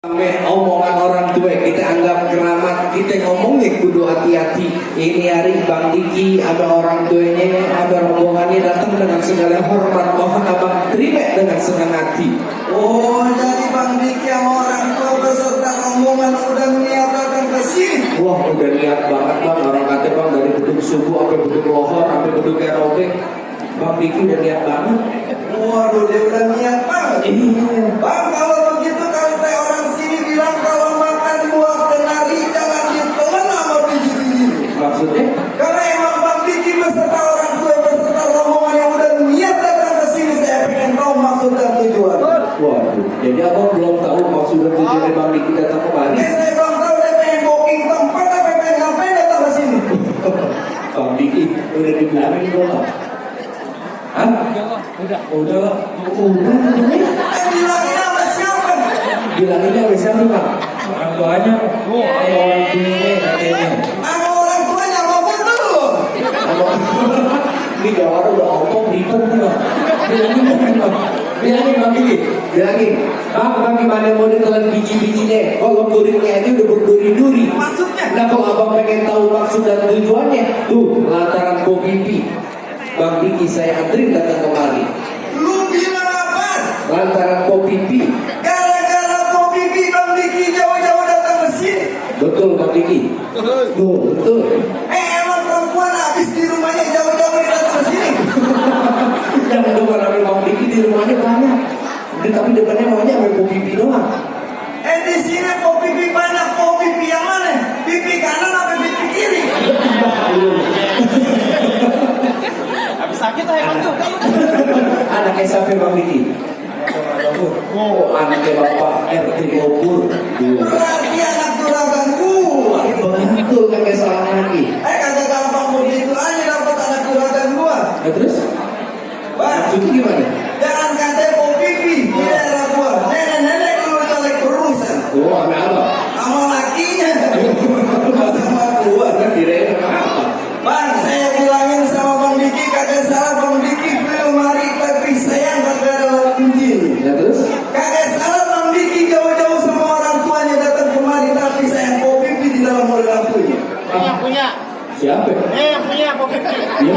Sampai omongan orang tua kita anggap keramat, kita ngomongnya kudu hati-hati. Ini hari Bang Diki, ada orang tuanya, ada rombongannya datang dengan segala hormat, mohon abang terima dengan senang hati. Oh, jadi Bang Diki yang orang tua beserta rombongan udah niat datang ke sini. Wah, udah niat banget bang, orang kata bang dari beduk subuh sampai beduk lohor sampai beduk aerobik, Bang Diki udah niat banget. Waduh, dia udah niat banget. Iya. Bang, kalau begitu kalau teh orang sini bilang kalau makan buah kenari jangan ditelan sama biji-biji. Maksudnya? Karena emang Bang Diki beserta orang tua beserta rombongan yang udah niat datang ke sini, saya pengen tahu maksud dan tujuan. Waduh, jadi abang belum tahu maksud dan tujuan Bang Diki datang kemari. Saya belum tahu dia pengen booking tempat apa pengen ngapain datang ke sini. Bang Diki udah dibilangin belum? Hah? Udah. Bilangin sama siapa? Bilanginnya sama siapa bang? Orang tuanya. Oh, orang tuanya katanya. Sama orang tuanya ngomong dulu. Ini jawab udah omong ribet nih bang. Bilangin bang. Bilangin Bang Diki. Bilangin. Bang gimana mau ditelan biji-bijinya? Kalau muridnya aja udah berduri-duri. Maksudnya? Nah kalau abang pengen tahu maksud dan tujuannya, tuh lantaran pipi. Bang Diki saya antri datang kemari. Lu bilang apa? Lantaran pipi. Gara-gara pipi Bang Diki jauh-jauh datang ke sini. Betul Bang Diki. Betul. Emang perempuan habis di rumahnya jauh-jauh datang ke sini. Jangan lupa nama Bang Diki di rumahnya banyak. Tapi depannya maunya sampai pipi doang. Di sini pipi banyak, pipi yang mana? Pipi kanan apa pipi kiri? Habis sakit lah emang tuh. Anaknya siapa Bang Diki? Oh, anaknya Bapak RT Bogor. Berarti anak juragan gua. Betul kakek salah lagi. Kagak gampang begitu aja dapat anak juragan gua. Nah terus? Bang, Maksudnya gimana? jangan katanya pipi di daerah gua. Nenek-nenek dulu colek berurusan. Oh, sama apa? Sama lakinya. Sama gua. Kan dirayain sama apa? Bang, saya bilangin sama Bang Diki kagak salah Bang Diki belum mari tapi saya kagak ada waktu ini. Nah terus? Kagak salah Bang Diki jauh-jauh sama orang tuanya datang kemari tapi saya pipi di dalam orang tuanya. Yang punya. Siapa? Yang punya kopi. Iya.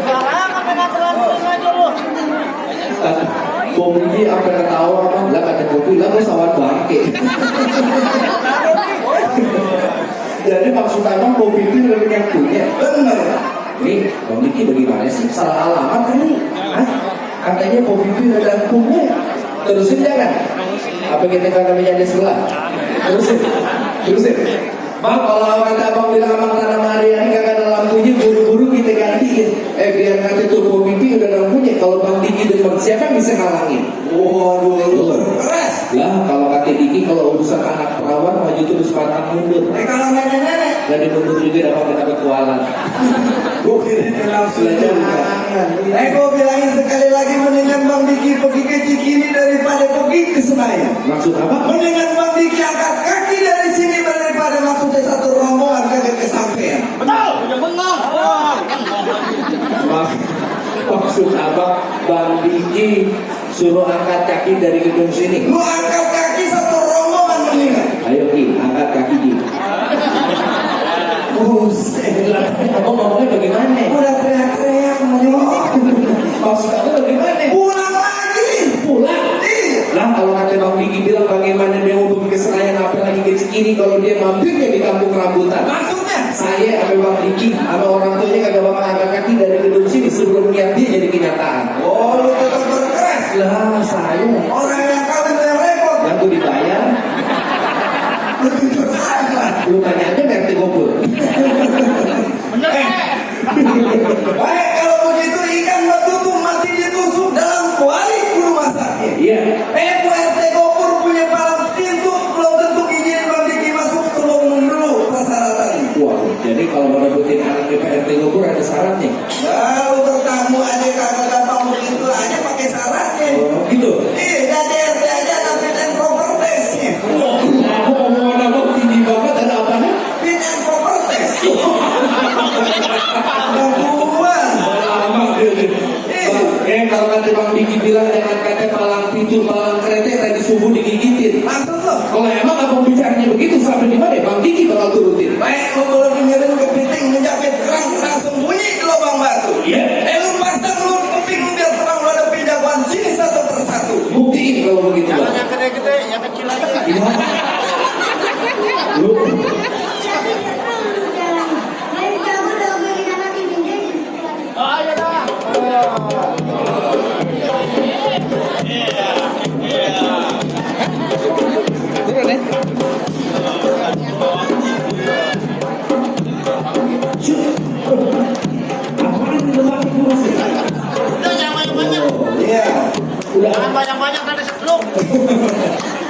Sekarang apa nggak terlalu aja lu? Kopi apa ketawa kan? Lah kata kopi lah pesawat bangke. Jadi maksud abang kopi itu lebih yang punya. Bener. Nih, Bang Diki bagaimana sih? Salah alamat kan nih? Hah? Katanya kopi itu ada punya. Terusin jangan. Apa kita kan namanya ada sebelah? Terusin. Bang, kalau kata abang bilang abang tanam hari-hari kagak ada lampunya, buru-buru kita gantiin. Biar nanti tuh kopi udah ada lampunya. Kalau Bang Diki demen, siapa yang bisa ngalangin? Waduh, keras. Lah, kalau kata Diki kalau urusan anak perawan maju terus pantang mundur. Kalau nenek-nenek. Jadi mundur juga dapat kualat. Gue kira langsung Belajar jangan. Gue bilangin sekali lagi mendingan Bang Diki pergi ke Cikini daripada pergi ke Senayan. Maksud apa? Mendingan Bang Diki angkat kaki dari sini daripada maksudnya satu rombongan kagak kesampean. Betul. Udah bengong. Maksud abang Bang Diki suruh angkat kaki dari gedung sini. Lu angkat kaki satu rombongan mendingan. Ayo Ki, angkat kaki Ki. Buset. Abang ngomongnya bagaimana? Udah teriak-teriak Maksud kamu bagaimana? pulang lagi. Pulang. Iya. Lah kalau kata Bang Diki bilang bagaimana dia mau pergi ke Senayan apa lagi ke Cikini kalau dia mampirnya di kampung rambutan. Maksudnya? Saya sama Bang Diki sama orang tuanya kagak bakal angkat kaki dari gedung sini sebelum niat dia jadi kenyataan. Oh, lu tetap berkeras. Lah saya Orang yang kawin yang repot. yang tuh dibayar. Lebih berat lah. Lu tanya aja RT Bogor. Bener. Baik, kalau begitu ikan betutu mati ditusuk dalam kuali bulu masaknya. Iya. Bu RT Bogor punya palang pintu belum tentu izin Bang Diki masuk sebelum dulu persyaratannya. Wah, jadi kalau mau rebutin anak ke RT Bogor ada syaratnya. Lalu bertamu aja kagak gampang begitu aja pakai syaratnya. Oh, gitu. Jadi RT aja ada fit and proper testnya. Aku omongan abang tinggi banget ada apanya? Fit and proper test. Yang gua. Lama dia. Kalau kata Bang Diki bilang jangan kata palang pintu, palang kereta tadi sungguh digigitin. Maksud lo? Kalau emang abang bicaranya begitu sampai di mana Bang Diki bakal turutin. Baik, lo kalau dengerin kepiting menjepit kerang langsung bunyi di lubang batu. Iya. Lu pasang lu keping biar terang lu ada pinjaman sini satu persatu. Buktiin kalau begitu. Jangan Bang. yang gede-gede, yang kecil aja. Iya. Lu Oh, ayo dah. apaan itu lagi terus? Udah jangan banyak-banyak. Iya. Jangan banyak-banyak nanti setruk.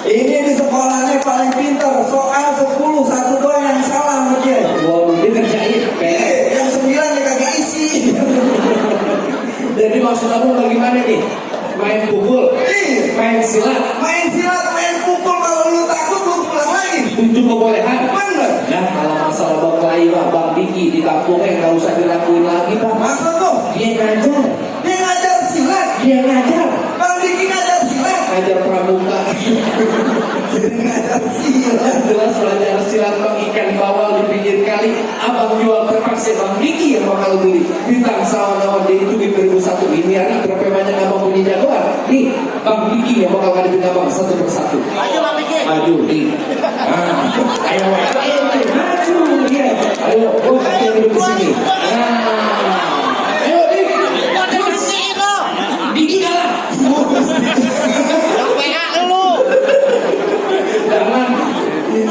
Ini di sekolahnya paling pintar. Soal 10 satu doang yang salah sama dia. Wow, dia kerjain. Yang 9 dia kagak isi. Jadi maksud kamu bagaimana nih? Main pukul, Iya. main silat, Main silat, main pukul, kalau lu takut lu pulang lagi. tunjuk kebolehan. Bener. Nah, kalau masalah Bang Lai, Bang Diki di kampungnya nggak usah dilakuin lagi, Pak. Maksud tuh, Dia ngajar, dia ngajar silat. dia ngajar, Bang Diki ngajar silat. ngajar pramuka. Dia ngajar silat. Jelas belajar silat Bang, ikan bawal di pinggir kali. Abang jual terpaksa Bang Diki yang bakal beli. Bintang sawan-sawan dia itu di 2001 ini hari berapa banyak abang punya jagoan. Nih, Bang Diki yang bakal ngadepin abang satu persatu. Ayo Bang Diki. Maju nih. Ayo, maju dia. Ayo, yang duduk di sini. Ayo, Dik. Gua ada bersihin lo. Diki kalah. Yang PA lu. Jangan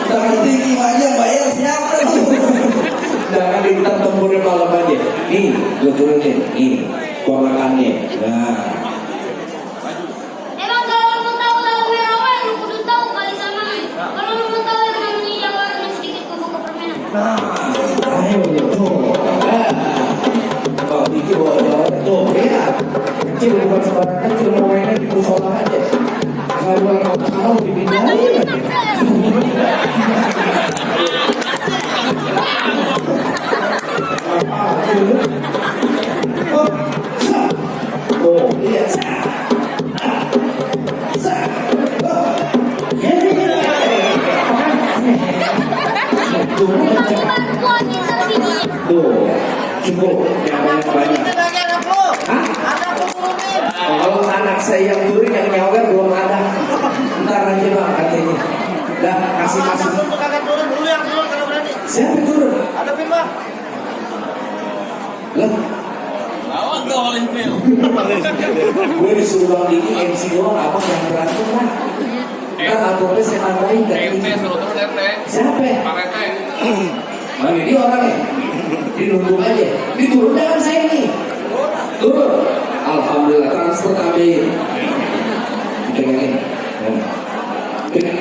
Bang Diki aja bayar siapa lu? jangan diintar tempurnya malam aja. Nih, lu turunin. Nih, gua makannya. Nah, Emang kalau lu tahu lagu Wirawan, lu kudu tahu kali sama. Kalau lu mau tahu yang namanya Jawaran sedikit kubu ke permainan. ayo tuh. Bang Diki bawa jalan tuh. Ya, kecil bukan sembarang kecil mau mainnya di musola aja. Kalau kalau dipindahin. Oh, iya. Tuh, cukup, yang banyak-banyak. Turunin lagi anak lu. Hah? Anak lu turunin. Kalau anak saya yang turun yang nyawer belum ada. Ntar aja bang katanya. Dah kasih Anak masuk. lu tuh kagak turun, dulu yang turun kalau berani. Siapa yang turun? Ada pin Bang. Lah, Awas tuh all in field. gue disuruh bang Diki MC doang, abang yang berantem lah. Ntar abangnya saya tambahin dari ini. suruh turun RT. Siapa? Pak RT. Mana dia orangnya? Dinunduk aja. Diturun dengan saya nih. Turun. Alhamdulillah transfer tambahin. Dipegangin. Pegang.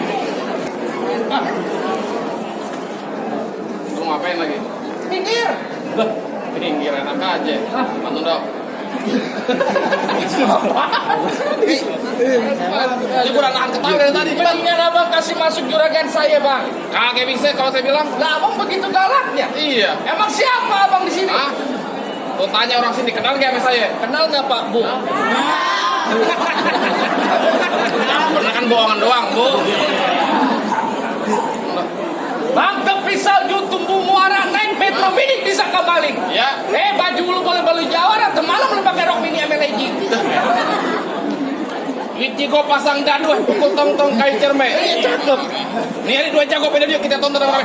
Lu ngapain lagi? Pinggir. Lah, pinggir enak aja. Bantu dong. Ini kurang nahan ketawa dari tadi. Pengen abang kasih masuk juragan saya Bang. Kagak bisa kalau saya bilang. Lah abang begitu galaknya. Iya. Emang siapa abang di sini? Hah? Lu tanya orang sini kenal gak sama saya? Kenal nggak Pak Bu? Pernah kan bohongan doang, Bu. Tangkap pisau tumbuh muara naik Metro Mini bisa kembali. Ya. Baju lu boleh beli Jawara, malam lu pakai rok mini MLG. Duit Jigo pasang dadu, pukul tong-tong kayu cerme. Iya, cakep. Nih ada 2 jago pada dia kita tonton sama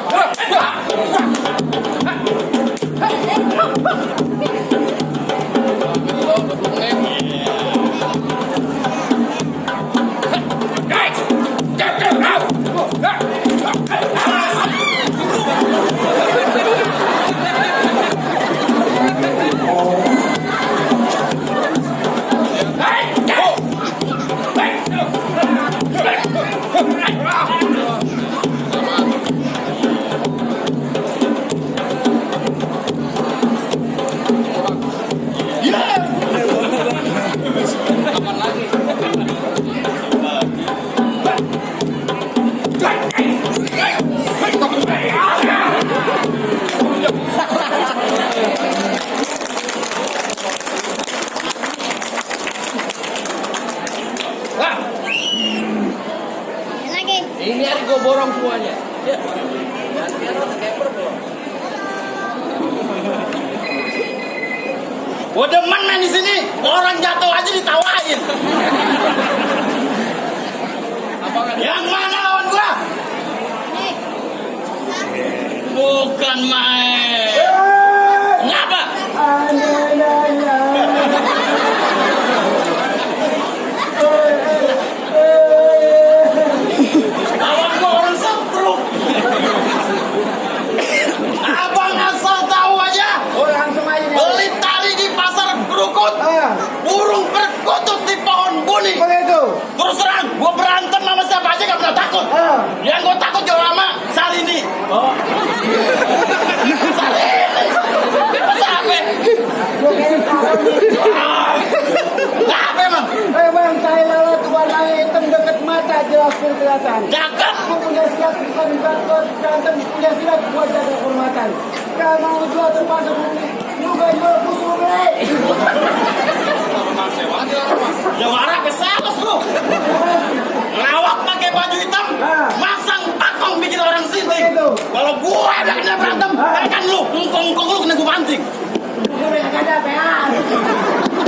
Ini hari gue borong semuanya. Ya. Gue demen main di sini. Orang jatuh aja ditawain. Yang mana lawan gua? Bukan main. Ngapa? Lawan gua orang sempruk. Abang asal tahu aja. Orang semuanya. Beli tali di pasar Krukut. Burung perkutut di pohon buni. Begitu. Terus terang, gue berantem sama siapa aja gak pernah takut. Yang gue takut jauh lama, Sarini. Sarini. Masa apa? Apa emang? Emang tai lalat warna hitam dekat mata jelas kelihatan. Cakep. Aku punya silat bukan berantem, punya silat buat jaga kehormatan. Kalau mau jual terpaksa beli, juga jual kusuk beli. Jawara kesales lu. Ngelawak pakai baju hitam, masang pakong bikin orang sinting. Kalau gue ada kena berantem, kan lu, ngkong-ngkong lu kena gue banting. Gue gak ada pean.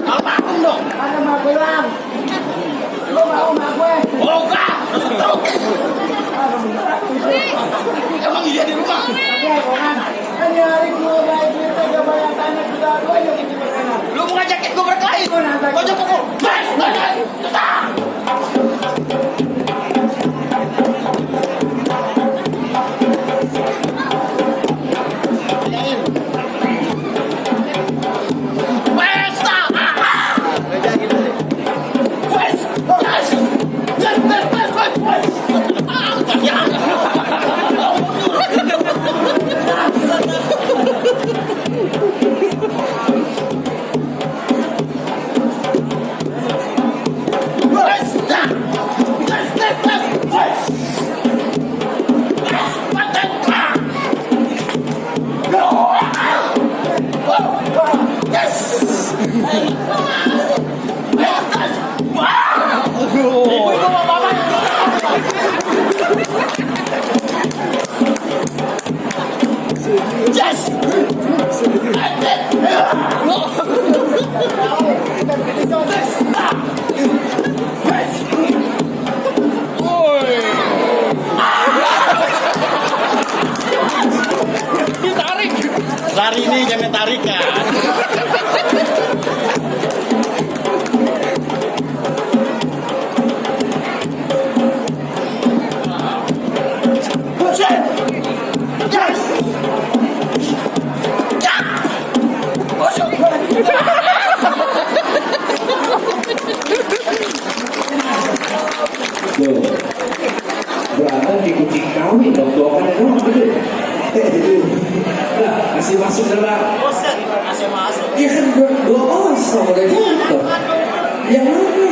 Kalau pakong dong. Ada mak gue bang. Lu mau mak gue? Buka, terus. Emang iya di rumah? Oke, kan. Kan hari gue baik kita gak banyak tanya juga gue yang gitu berkenan. Lu mau ngajakin gue berkelahi? Gue aja pukul. Bes, Hari ini jangan tarikan. Berantem di kucing kawin dong, doakan ya dong. Nah, kasih masuk dalam. Iya kan dua kosong udah jatuh. Yang mana?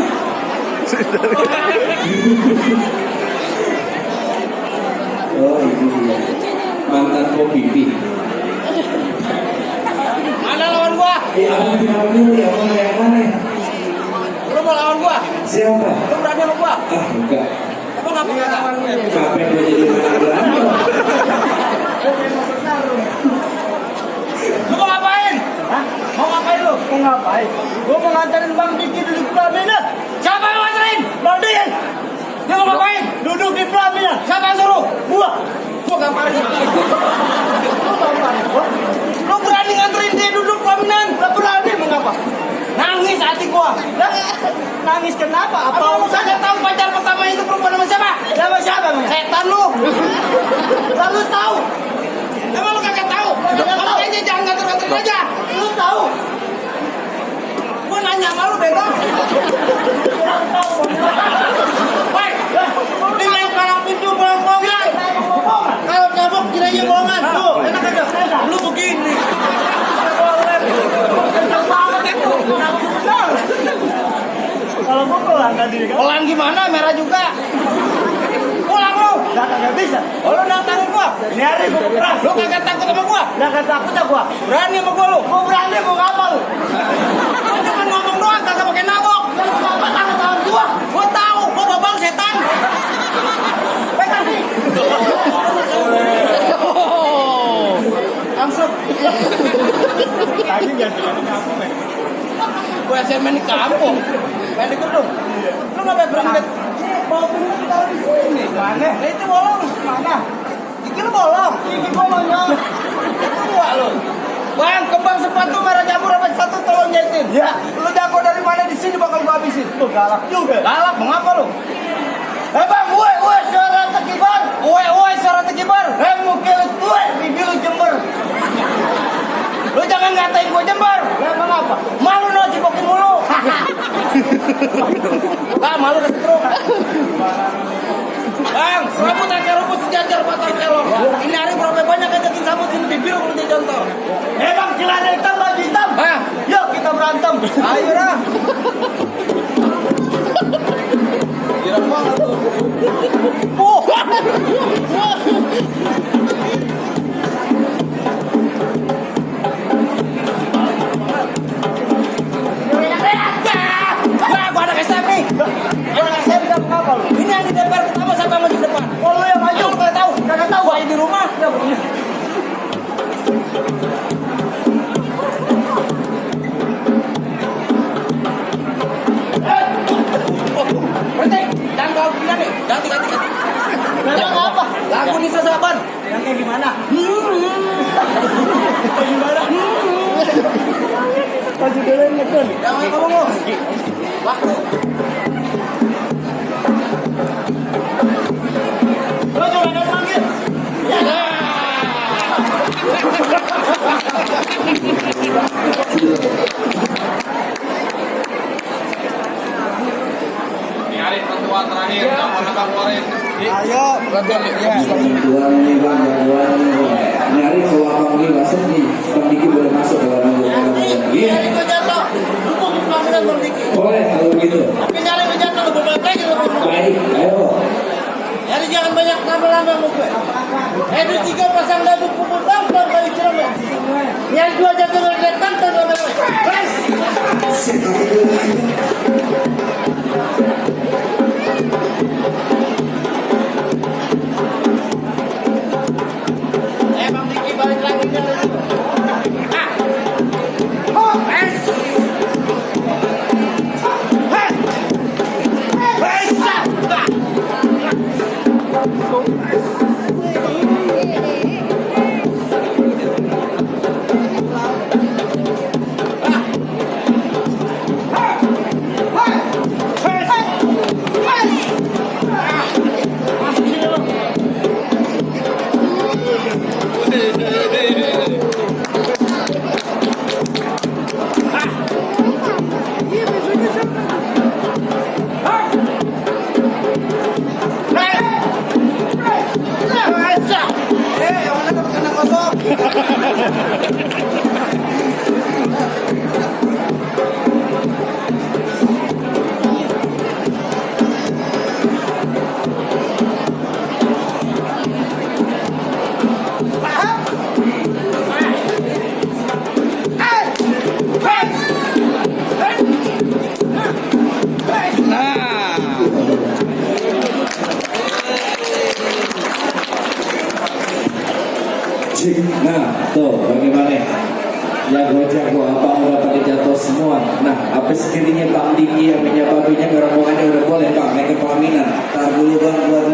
Oh itu dia. Mantan Popipi. Mana lawan gua? Abang bilang dulu ya, abang yang mana? Lu mau lawan gua? Siapa? Lu berani sama gua? Ah enggak. Lu ngapa enggak? Ngapain gue jadi mana berantem? Lu mau ngapain? Hah? Mau ngapain lu? Mau ngapain? Gue mau nganterin Bang Diki duduk di pelaminan. Siapa yang nganterin? Bang Diki! Dia mau ngapain? Duduk di pelaminan. Siapa yang suruh? Gua! Gua gamparin. Lu gamparin gua? Lu berani nganterin dia duduk pelaminan? Gak berani mengapa? Nangis hati gua. Lah, nangis kenapa? Apa lu saja tahu pacar pertama itu perempuan sama siapa? Sama siapa? Setan lu. Lalu tahu? Emang lu kagak tahu? Kalau aja jangan nganter-nganterin aja. Lu tahu? Gua nanya sama lu bego. Kurang tahu. Woi, nilai kalau pintu bohong-bohongan. Kalau nyamuk kiranya bohongan. Tuh, enak aja. Lu begini. Kalau gua pelan tadi kan? Pelan gimana? Merah juga. Pulang lu. Gak kagak bisa. Oh, lu nantangin gua. Ini hari gua keras. Lu kagak takut sama gua? Gak takut ya gua. Berani sama gua lu? Gua berani mau ngapa lu? Lu cuma ngomong doang, kagak pakai nabok. Lu ngapa tangan tangan gua? Gua tahu, gua babang setan. Pegang kayak main di kampung. Main di gedung. Lu ngapain berangkat? Mau pindah taruh di sini. Mana? Nah, itu bolong. Mana? Gigi lu bolong. Gigi bolongnya. Itu gua lu. Bang, kembang sepatu merah jamur apa satu tolong jahitin. Ya. Lu jago dari mana di sini bakal gua habisin. Tuh galak juga. Galak, mengapa lu? Bang, woi, suara tekibar. Woi, suara tekibar. Mungkin gue bibir lu jember. Lu jangan ngatain gua jember. Emang apa? Malu no cipokin mulu. Lah, malu ke truk. Bang, serabut aja rumput sejajar batang kelong. Ini hari berapa banyak ajakin sabut sini bibir perlu dicontoh. Bang, celana hitam baju hitam. Hah? Yuk kita berantem. Ayo dah. Girang banget tuh. Gua ada SM nih. Gua ngasih bisa kenapa lu? Ini yang di DPR pertama siapa yang mau di depan? Oh lu yang maju. Lu kagak tahu? Kagak tahu. Gua di rumah. Berhenti. Jangan kau gila nih. Ganti. Memang apa? Lagu Nisa Saban. Yang kayak gimana? Baju dulu yang ngedon. Jangan kamu. Waktu. Lu juga ada manggil. Hari ketua terakhir, kamu keluarin. Ayo. Betul ya. Tuan nih bang, tuan nyari kalau abang ini masuk nih, bang Diki boleh masuk kalau abang iya. Itu jatuh. Lu mau panggilan Bang Diki. Boleh kalau begitu. Tapi nyari lu jatuh lu baik lu. Baik, ayo. Jadi jangan banyak lama-lama muka. Itu 3 pasang dadu pukul tampar kali cerama. Yang 2 jatuh ngeliat tantang lama-lama. Guys. Bang Diki balik lagi ke dulu. Nah, tuh bagaimana? Jago-jago apa udah pada jatuh semua. Nah, apa sekiranya Bang Diki yang punya babinya rombongannya udah boleh bang naik ke pelaminan. Tar dulu bang, buat